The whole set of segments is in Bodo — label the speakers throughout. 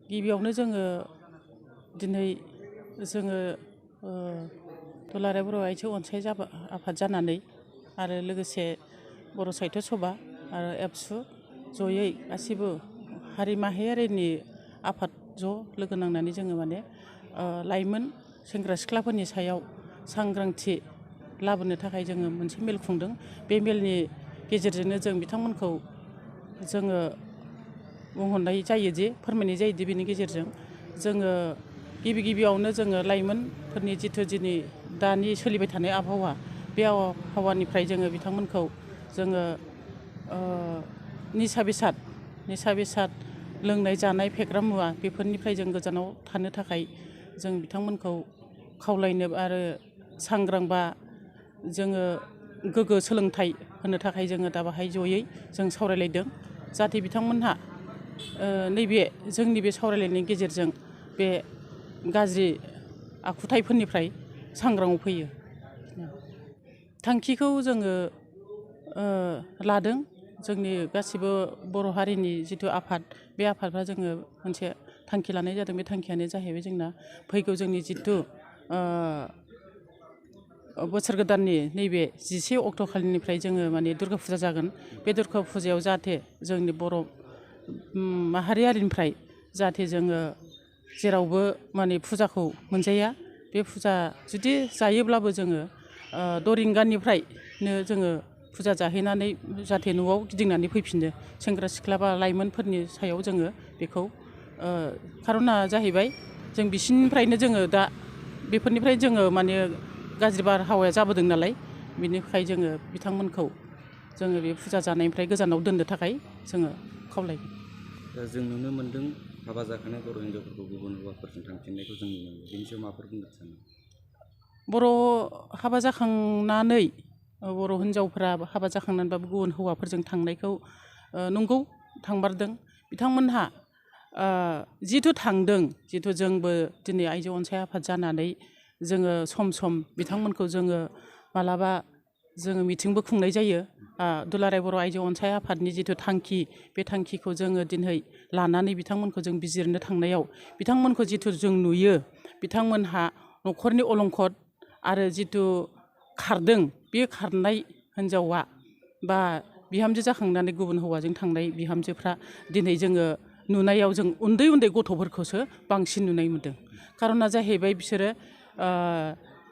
Speaker 1: गिबियावनो जोङो दिनै जोङो दुलाराय बर' आइजो अनसाय आफाद जानानै आरो लोगोसे बर' साहित्य सभा आरो एबसु जयै गासिबो हारि माहारियारिनि आफाद ज' लोगो नांनानै जोङो माने लाइमोन सेंग्रा सिख्लाफोरनि सायाव सांग्रांथि लाबोनो थाखाय जोङो मोनसे मेल खुंदों। बे मेलनि गेजेरजोंनो जों बिथांमोनखौ जोङो बुंहरनाय जायोदि फोरमायनाय जायोदि बेनि गेजेरजों जोङो गिबियावनो जोङो लाइमोनफोरनि जिथु दिनै दानि सोलिबाय थानाय आबहावा बे आबहावानिफ्राय जोङो बिथांमोनखौ जोङो निसा बेसाद लोंनाय जानाय फेग्रा मुवा बेफोरनिफ्राय जों गोजानाव थानो थाखाय जों बिथांमोनखौ खावलायनो आरो सांग्रांबा जोङो गोग्गो सोलोंथाइ होनो थाखाय जोङो दा बाहाय जयै जों सावरायलायदों जाहाथे बिथांमोनहा नैबे जोंनि बे सावरायलायनायनि गेजेरजों बे गाज्रि आखुथाइफोरनिफ्राय सांग्राङाव फैयो। थांखिखौ जोङो लादों जोंनि गासिबो बर' हारिनि जिथु आफाद बे आफादफ्रा जोङो मोनसे थांखि लानाय जादों। बे थांखियानो जाहैबाय जोंना फैगौ जोंनि जिथु बोसोर गोदाननि नैबे 10 अक्ट'खालिनिफ्राय जोङो माने दुर्गा फुजा जागोन। बे दुर्गा फुजायाव जाहाथे जोंनि बर' माहारियारिनिफ्राय जाहाथे जोङो जेरावबो माने फुजाखौ मोनजाया। बे फुजा जुदि जायोब्लाबो जोङो 6 रिंगानिफ्रायनो जोङो फुजा जाहैनानै जाहाथे न'आव गिदिंनानै फैफिनो सेंग्रा सिख्ला बा लाइमोनफोरनि सायाव जोङो बेखौ खार'ना जाहैबाय जों बिसिनिफ्रायनो जोङो दा बेफोरनिफ्राय जोङो माने गाज्रि बारहावाया जाबोदों नालाय बिनिफ्राय जोङो बिथांमोनखौ जोङो बे फुजा जानायनिफ्राय गोजानाव दोननो थाखाय जोङो खावलायगोन।
Speaker 2: जों नुनो मोन्दों हाबा जाखानाय बर' हिन्जावफोरखौ गुबुन हौवाफोरजों थांफिननायखौ जों नुनो मोनो। बेनि सायाव माबाफोर बुंनो सानो?
Speaker 1: बर' हाबा जाखांनानै बर' हिन्जावफ्रा हाबा जाखांनानैबाबो गुबुन हौवाफोरजों थांनायखौ नंगौ थांमारदों। बिथांमोनहा जिथु थांदों जिथु जोंबो दिनै आइजो अनसाय आफाद जानानै जोङो सम बिथांमोनखौ जोङो मालाबा जोङो मिटिंबो खुंनाय जायो। दुलाराय बर' आइजो अनसाय आफादनि जिथु थांखि बे थांखिखौ जोङो दिनै लानानै बिथांमोनखौ जों बिजिरनो थांनायाव बिथांमोनखौ जिथु जों नुयो बिथांमोनहा न'खरनि अलंखद आरो जिथु खारदों बे खारनाय हिन्जावा बा बिहामजो जाखांनानै गुबुन हौवाजों थांनाय बिहामजोफ्रा दिनै जोङो नुनायाव जों उन्दै खौसो बांसिन नुनाय मोन्दों। खार'ना जाहैबाय बिसोरो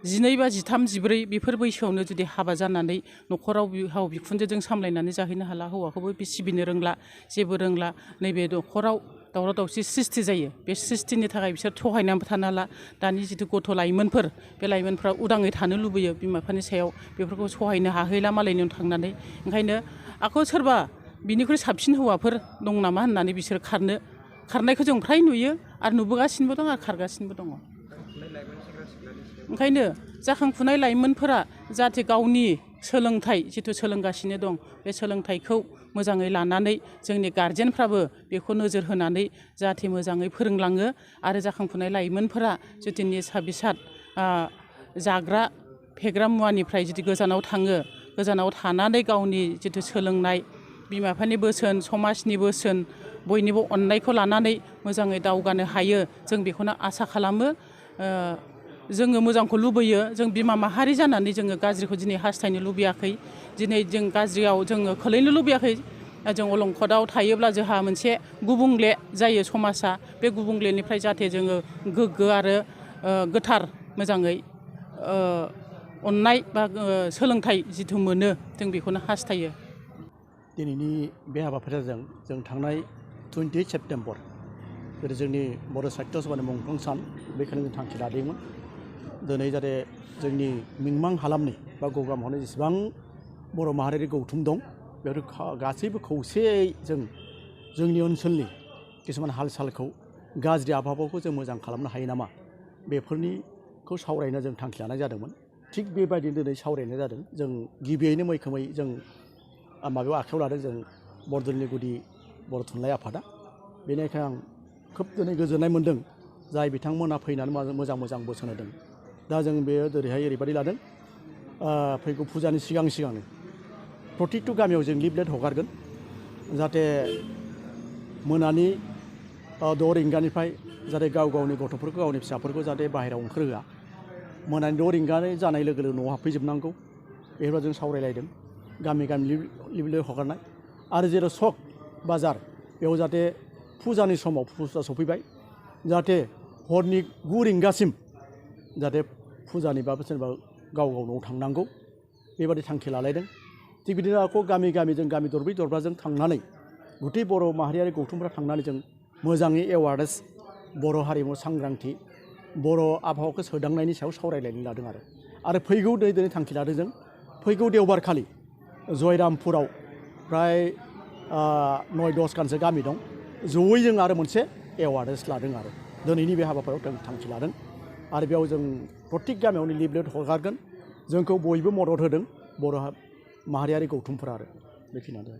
Speaker 1: 12 बा 13, 14 बेफोर बैसोआवनो जुदि हाबा जानानै न'खराव बिहाव बिखुनजोजों सामलायनानै जाहैनो हाला हौवाखौबो सिबिनो रोंला जेबो रोंला नैबे न'खराव दावराव दावसि सृष्टि जायो। बे सृष्टिनि थाखाय बिसोर थहायनानैबो थानो हाला। दानि जिथु गथ' लाइमोनफोर बे लाइमोनफ्रा उदाङै थानो लुबैयो बिमा बिफानि सायाव बेफोरखौ सहायनो हाहैला मालायनियाव थांनानै। ओंखायनो सोरबा बिनिख्रुइ साबसिन हौवाफोर दं नामा होननानै बिसोर खारनायखौ जों फ्राय नुयो आरो नुबोगासिनोबो दं आरो खारगासिनोबो दङ। ओंखायनो जाखांफुनाय लाइमोनफोरा जाहाथे गावनि सोलोंथाइ जिथु सोलोंगासिनो दं बे सोलोंथाइखौ मोजाङै लानानै जोंनि गारजेनफ्राबो बेखौ नोजोर होनानै जाहाथे मोजाङै फोरोंलाङो आरो जाखांफुनाय लाइमोनफोरा जुदि निसा बेसाद जाग्रा फेग्रा मुवानिफ्राय जुदि गोजानाव थाङो गोजानाव थानानै गावनि जिथु सोलोंनाय बिमा बिफानि बोसोन समाजनि बोसोन बयनिबो अननायखौ लानानै मोजाङै दावगानो हायो जों बेखौनो आसा खालामो। जोङो मोजांखौ लुबैयो। जों बिमा माहारि जानानै जोङो गाज्रिखौ दिनै हास्थायनो लुबैयाखै। दिनै जों गाज्रियाव जोङो खोलैनो लुबैयाखै। जों अलंखदाव थायोब्ला जोंहा मोनसे गुबुंले जायो समाजा। बे गुबुंलेनिफ्राय जाहाथे जोङो गोग्गो आरो गोथार मोजाङै अननाय बा सोलोंथाइ जिथु मोनो जों बेखौनो हास्थायो।
Speaker 3: दिनैनि बे हाबाफारिजों जों थांनाय 28 सेप्तेम्बर जेरै जोंनि बर' साहित्य सभानि मुंख्लं सान बेखायनो जों थांखि लादोंमोन। दिनै जाहाथे जोंनि मिमां हालामनि बा गगा महरनि जेसेबां बर' माहारियारि गौथुम दं बेफोर गासैबो खौसेयै जोंनि ओनसोलनि किसुमान हाल सालखौ गाज्रि आबहावाखौ जों मोजां खालामनो हायो नामा बेफोरनिखौ सावरायनो जों थांखि लानाय जादोंमोन। थिग बेबायदिनो दिनै सावरायनाय जादों। जों गिबियैनो मैखोमै जों माबायाव आखायाव लादों जों बरदलनि गुदि बर' थुनलाइ आफादा। बेनिखायनो आं खोब दिनै गोजोननाय मोन्दों जाय बिथांमोना फैनानै मोजां बोसोन होदों। दा जों बेयो ओरैबायदि लादों फैगौ फुजानि सिगांनो प्रटिकटु गामियाव जों लिफलेट हगारगोन जाहाथे मोनानि द' रिंगानिफ्राय जाहाथे गाव गावनि गथ'फोरखौ गावनि फिसाफोरखौ जाहाथे बाहेरायाव ओंखारहोआ मोनानि 6 रिंगानि जानाय लोगो लोगो न'आव हाबफैजोबनांगौ बेफोरबायदि जों सावरायलायदों गामि गामि लिभ हगारनाय आरो जेराव सक बाजार बेयाव जाहाथे फुजानि समाव फुजा सफैबाय जाहाथे हरनि 9 रिंगासिम जाहाथे फुजानिबाबो सोरबा गाव गाव न'आव थांनांगौ बेबादि थांखि लालायदों थिग बिदिनो आरो गामि गामि जों गामि दरब्रै दरबाजों थांनानै गुथै बर' माहारियारि गौथुमफ्रा थांनानै जों मोजाङै एवारनेस बर' हारिमु सांग्रांथि बर' आबहावाखौ सोदांनायनि सायाव सावरायलायनो लादों आरो फैगौ दिनै थांखि लादों जों फैगौ देवबारखालि जयरामपुराव प्राय 9-10 खानसो गामि दं जयै जों आरो मोनसे एवारनेस लादों आरो दिनैनि बे हाबाफारियाव जों थांखि लादों आरो बेयाव जों प्रत्येक गामियावनो लिफलेट हगारगोन जोंखौ बयबो मदद होदों बर' माहारियारि गौथुमफोरा आरो बेखिनियानो